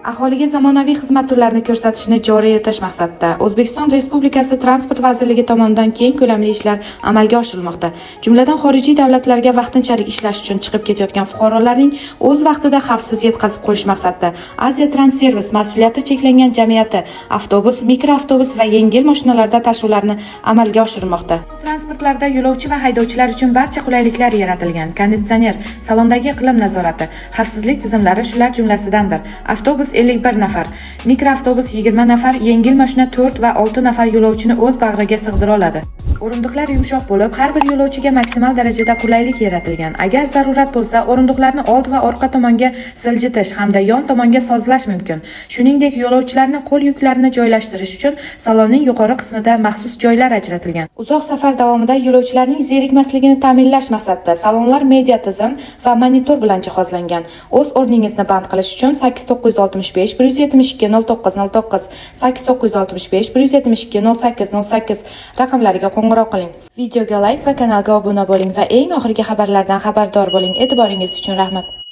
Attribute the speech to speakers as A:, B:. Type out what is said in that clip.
A: Aholiga zamonaviy xizmat turlarini ko'rsatishni joriy etish maqsadida O'zbekiston Respublikasi Transport vazirligi tomonidan keng ko'lamli ishlar amalga oshirilmoqda. Jumladan, xorijiy davlatlarga vaqtinchalik ishlash uchun chiqib ketayotgan fuqarolarning o'z vaqtida xavfsiz yetkazib qo'yish maqsadida Aziya Trans Service mas'uliyati cheklangan jamiyati avtobus, mikroavtobus va yengil mashinalarda tashuvlarni amalga oshirmoqda. Transportlarda yo'lovchi va haydovchilar uchun barcha qulayliklar yaratilgan. Konditsioner, salondagi iqlim nazorati, xavfsizlik tizimlari shular jumlasidandir. Avtobus 51 nafar, mikroavtobus 20 nafar, yengil mashina 4 va 6 nafar yo'lovchini o'z bag'riga sig'dira oladi. O'rindiqlar yumshoq bo'lib, har bir yo'lovchiga maksimal darajada qulaylik yaratilgan. Agar zarurat bo'lsa, o'rindiqlarni old va orqa tomonga siljitish hamda yon tomonga sozlash mumkin. Shuningdek, yo'lovchilarni qo'l yuklarini joylashtirish uchun salonning yuqori qismida maxsus joylar ajratilgan. Uzoq safar davomida yo'lovchilarning zerikmasligini ta'minlash maqsadida salonlar media tizim va monitor bilan jihozlangan. O'z o'rningizni band qilish uchun 8965 172 09 09 8965 172 08 08 raqamlariga qo'ng'iroq qiling. Videoga like va kanalga obuna bo'ling va eng oxirgi xabarlardan xabardor bo'ling. E'tiboringiz uchun rahmat.